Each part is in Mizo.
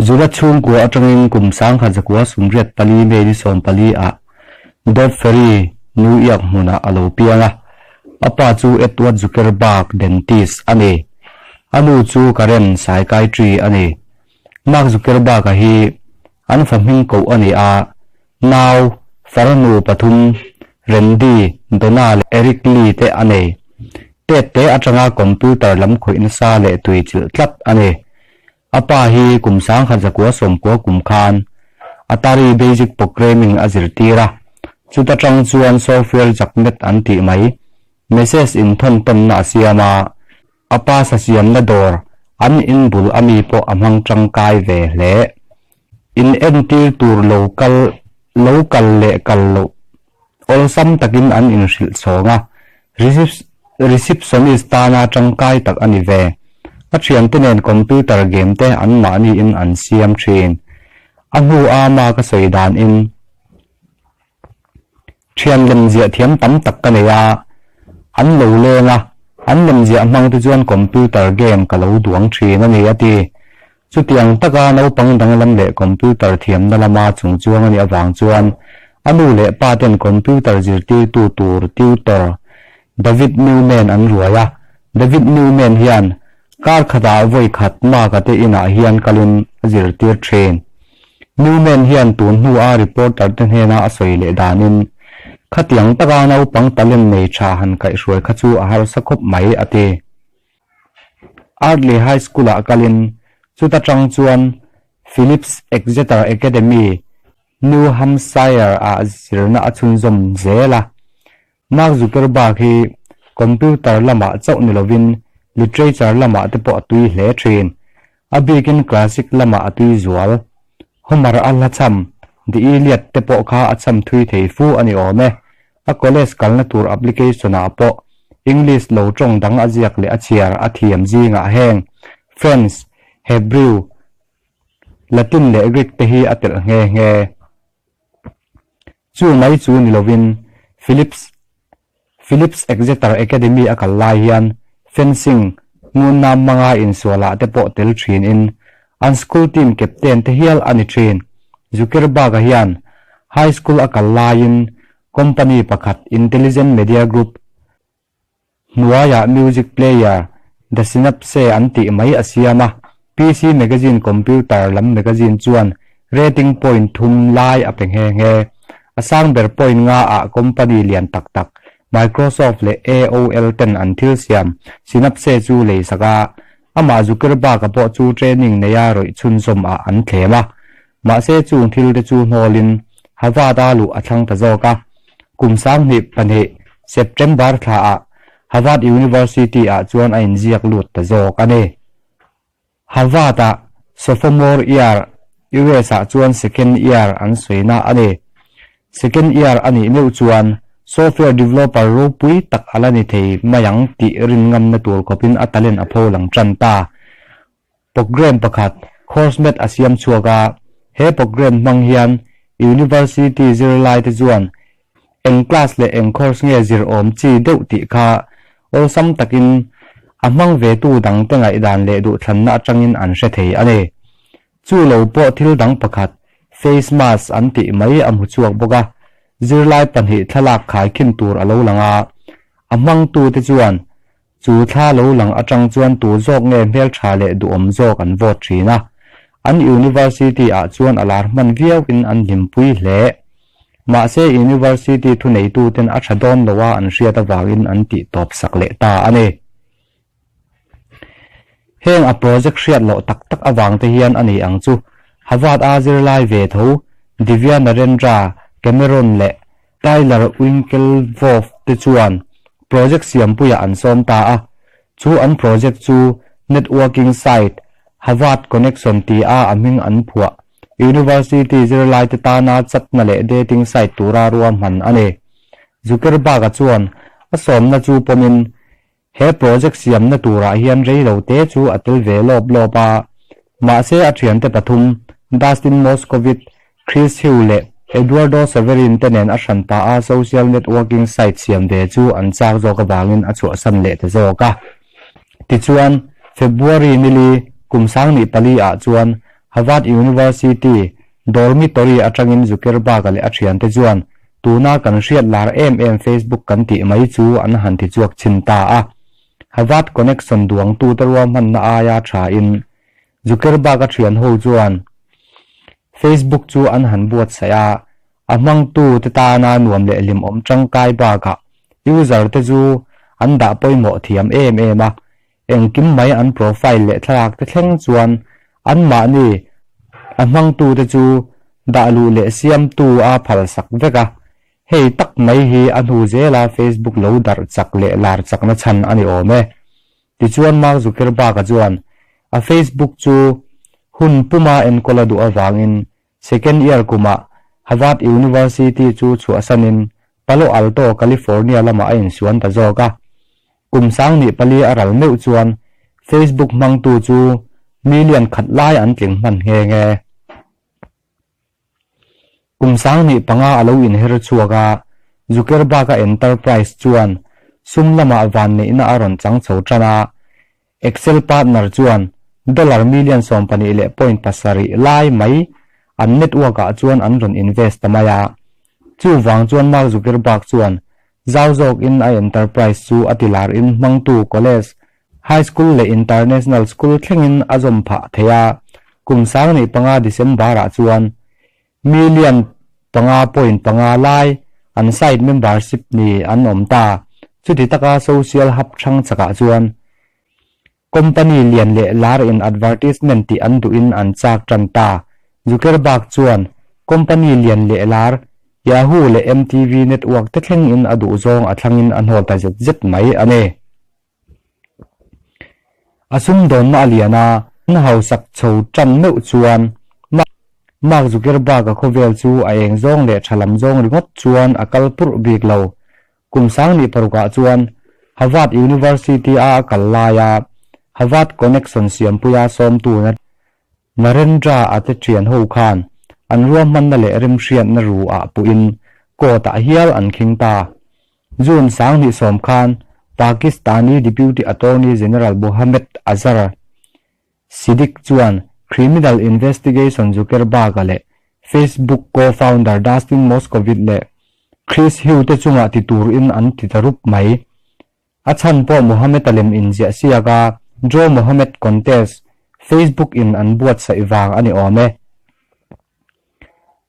Juda chhungkua atangin kum 1984 May ni 14 ah Dodd Ferry, New York hmunah a lo piang a. A pa chu Edward Zuckerberg, dentist, a ni. A nu chu Karen, psychiatry, a ni. Mark Zuckerberg-a hi an fa hming koh a ni a, nau, farnu pathum, Randy, Donna leh Eric Lee te a nei. Tet te atanga computer lam khawih nasa leh tui chilh tlat a ni. A pa hi kum 1990 kum khan Atari Basic Programming a zirtir a, chuta tang chuan software jaknet an tih mai, message inthawn tawnna a siam a, a pa sa siamna dawr an in bul ami pawh a hmang tangkai ve hle. In entir tur lo kal lo kal leh kal loh awlsam takin an inhrilh chhawng a, receptionist tana tangkai tak a ni ve. A thiante nen computer game te anmahniin an siam thin. A hnu a ma ka sawi danin thian lemziah thiam tam tak ka nei a, an lo leng a, an lemziah hmang te chuan computer game ka lo duang thin a ni a ti. Chutiang taka naupang danglam leh computer thiamna lama chungchuang a nih avang chuan a nu leh pa ten computer zirtirtu tur tutor David Newman an ruai a. David Newman hian kar khatah vawi khat Mark-a te inah hian kalin a zirtir thin. Newman hian tun hnua reporter te hnena a sawi leh danin, Khatiang taka naupang talent nei tha han kaihhruai kha chu a harsa khawp mai, a ti. Ardley High School-ah kalin chuta tang chuan Phillips Exeter Academy, New Hampshire-ah zirna a chhunzawm zel a. Mark Zuckerberg hi computer lamah chauh ni lovin literature lamah te pawh a tui hle thin. A bikin classic lamah a tui zual. Homer a hla cham, The Iliad te pawh kha a cham thui thei fu a ni awm e. A college kalna tur application-ah pawh English lo tawng dang a ziak leh a chhiar a thiam zingah heng French, Hebrew, Latin leh Greek te hi a telh nghe nghe. Chu mai chu ni lovin Phillips Phillips Exeter Academy a kal lai hian fencing ngunna hmanga insualah te pawh tel thinin an school team captain te hial a ni thin. Zuckerberg-a hian high school a kal laiin company pakhat Intelligent Media Group hnuaiah music player The Synapse an tih mai a siam a, PC Magazine computer lam magazine chuan rating point thum lai a pe nghe nghe. A sang ber point nga ah company lian tak tak Microsoft leh AOL ten an thil siam Synapse chu lei sak a, amah Zuckerberg-a pawh chu training neia rawih chhunzawm ah an thlem a. Mahse chung thil te chu hnawlin Harvard-a luh a thlang ta zawk a. Kum 2002 September thlaah Harvard University-ah chuan a inziak lut ta zawk a ni. Harvard-a sophomore year, US-ah chuan second year an sawina a ni. Second year a nih meuh chuan software developer ropui tak a la ni thei mai ang tih rin ngamna tur khawpin a talent a pho lang tan ta. Program pakhat coursemate a siam chhuak a, he program hmang hian university zirlai te chuan eng class leh eng course nge zir awm chi deuh tih kha awlsam takin a hmang ve tu dang te ngaihdan leh duhthlanna atangin an hre thei a ni. Chu lo pawh thil dang pakhat face mask an tih mai a hmu chhuak bawk a, zirlai pahnih thlalak khaikhin tur a lo lang a, a hmangtu te chuan Chu thla lo lang atang chuan tu zawk nge hmeltha leh duhawm zawk an vote thin a, an university ah chuan a lar hman viauin an hlimpui hle. Mahse university thuneituten a tha dawn lo a an hriat avangin an tih tawp sak leh ta a ni. Heng a project hriat loh tak tak avang te hian a ni ang chu Harvard a zirlai ve tho Divya Narendra Cameron leh Tyler Winklevoss te chuan project siampuiah an sawm ta a, chu an project chu networking site Harvard Connection ti a a hming an phuah. University zirlaite tana chatna leh dating site tura ruahman a ni. Zuckerberg-a chuan a sawmna chu pawmin he project siamna turah hian reilo te chu a tel ve lawp lawp a, mahse a thiante pathum Dustin Moskovitz, Chris Hu leh Eduardo Saverin te nen a hran pah a social networking site siam ve chu an chak zawk avangin a chhuahsan leh ta zawk a. Tichuan, February nili kum 2004 ah chuan Harvard University dormitory atangin Zuckerberg-a leh a thiante chuan tuna kan hriat lar em em Facebook kan tih mai chu an han ti chhuak chhin ta a. Harvard Connection duangtute ruahmanna aia thain Zuckerberg-a thian ho chuan Facebook chu an han buatsaih a, a hmangtute tana nuam leh hlimawm tangkai bakah user te chu an dah pawimawh thiam em em a, engkim mai an profile leh thlalak te thleng chuan anmahni a hmangtute chu dah luh leh siamtu a phalsak vek a, hei tak mai hi a hnu zela Facebook lo darh chak leh lar chakna chhan a ni awm e. Tichuan Mark Zuckerberg-a chuan a Facebook chu hun puma enkawl a duh avangin second year kumah Harvard University chu chhuahsanin Palo Alto, California lamah a insuan ta zawk a. Kum sang nih pali a ral meuh chuan Facebook hmangtu chu million khat lai an tling hman nghe nghe. Kum sang nih panga a lo inher chhuak a, Zuckerberg-a enterprise chuan sum lamah vanneihna a rawn chang chho tan a, Excel partner chuan dollar million 12 leh point pasarih lai mai an network-ah chuan an rawn invest ta mai a. Chuvang chuan Mark Zuckerberg chuan zau zawkin a enterprise chu a tilar in hmangtu college, high school leh international school thlengin a zawm phah thei a, kum sang nih panga December-ah chuan million panga point panga lai an site membership ni an awm ta. Chuti taka social hub thang chakah chuan company lian leh lar in advertisement tih an duhin an chak tan ta. Zuckerberg chuan company lian leh lar Yahoo leh MTV network te thleng in a duh zawng a thlangin a hnawl ta zet zet mai a ni. A sumdawnna a lian a, an hausak chho tan meuh chuan Mark Zuckerberg-a khawvel chu a eng zawng leh tha lam zawng ringawt chuan a kal purh bik lo. Kum sang nih parukah chuan Harvard University a a kal laia Harvard Connection siampuia sawmtu Narendra a te thian ho khan an ruahmanna leh remhriatna ru ah puhin court-ah hial an khing ta. June 2010 khan Pakistani Deputy Attorney General Mohammed Azhar Siddiq chuan criminal investigation Zuckerberg-a leh Facebook co-founder Dustin Moskovitz leh Chris Hu te chungah ti turin an ti ta rup mai. A chhan pawh Mohammed a lem inziah siak a, Draw Mohammed contest Facebook in an buatsaih vang a ni awm e.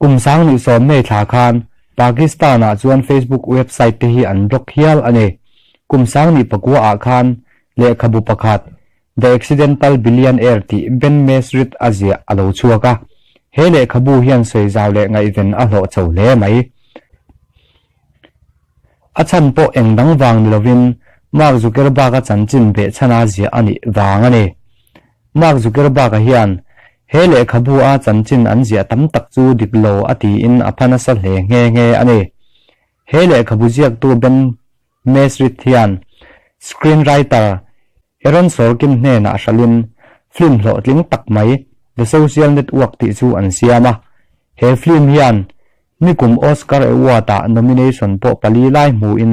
Kum sang nih sawm May thla khan Pakistan-ah chuan Facebook website te hi an block hial a ni. Kum sang nih pakua ah khan lehkhabu pakhat The Accidental Billionaire tih Ben Mesrit a ziah a lo chhuak a. He lehkhabu hian sawi zau leh ngaihven a hlawh chho hle mai. A chhan pawh eng dang vang ni lovin Mark Zuckerberg-a chanchin behchhana ziah a nih vang a ni. Mark Zuckerberg-a hian he lehkhabu a chanchin an ziah tam tak chu dik lo a tiin a pha nasa hle nghe nghe a ni. He lehkhabu ziaktu Ben Mesrit hian screenwriter Aaron Sorkin hnenah hralhin film hlawhtling tak mai The Social Network tih chu an siam a. He film hian nikum Oscar Award-ah nomination pawh pali lai hmuin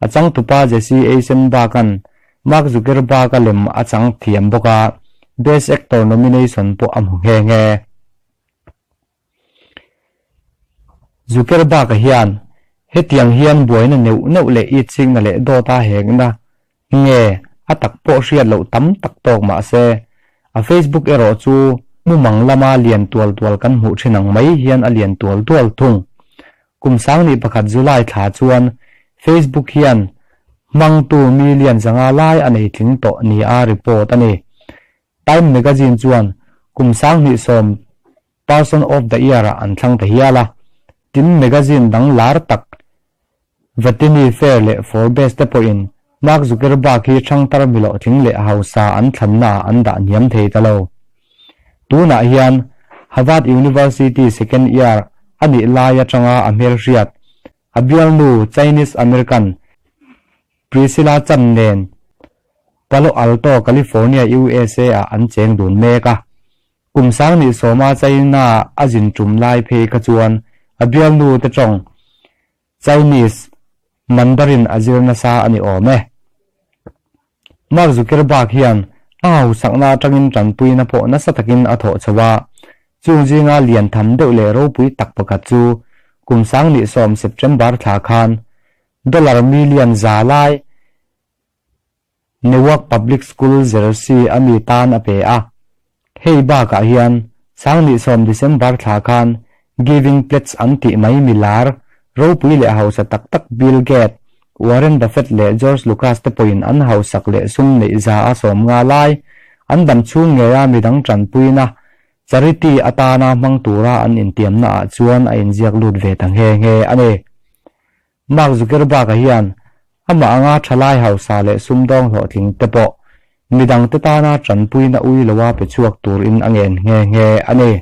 a changtupa Jesse Eisenberg-a'n Mark Zuckerberg-a lem a chang thiam bawk a, Best Actor nomination pawh a hmu nghe nghe. Zuckerberg-a hian hetiang hian buaina neuh neuh leh itsikna leh dawta hekna nge a tak pawh hriat loh tam tak tawk mah se, a Facebook erawh chu mumang lama lian tual tual kan hmuh thin ang mai hian a lian tual tual thung. Kum sang nih pakhat July thla chuan Facebook hian hmangtu million zanga lai a nei tling tawh ni a report a ni. Time magazine chuan kum sang hnih sawm Person of the Year-ah an thlang ta hial a. Tin magazine dang lar tak Vanity Fair leh Forbes te pawhin Mark Zuckerberg hi thangtar miloh tling leh hausa an thlannaah an dah hniam thei ta lo. Tunah hian Harvard University second year a nih lai atanga a hmelhriat a bialnu Chinese American Priscilla Chan nen Palo Alto, California, USA-ah an cheng dun mek a. Kum sang nih sawma China a zin tum lai phei kha chuan a bialnu te tawng Chinese Mandarin a zir nasa a ni awm e. Mark Zuckerberg hian a hausakna atangin tanpuina pawh nasa takin a thawh chho a. Chung zinga lian tham deuh leh ropui tak pakhat chu kum 2010 September thla khan dollar million za lai Newark Public School Jersey ami tan a pe a. Hei bakah hian 2010 December thla khan Giving Pledge an tih mai milar ropui leh hausa tak tak Bill Gates, Warren Buffett leh George Lucas te pawhin an hausak leh sum neih za a sawm nga lai an dam chhung ngei a midang tanpuina charity atana hmang tura an intiamna ah chuan a inziak lut ve ta nge nge a ni. Mark Zuckerberg a hian ama anga thalai hausa leh sumdawng hlawhtling te pawh midang te tana tanpuina ui loa pe chhuak tur in a ngen nge nge a ni.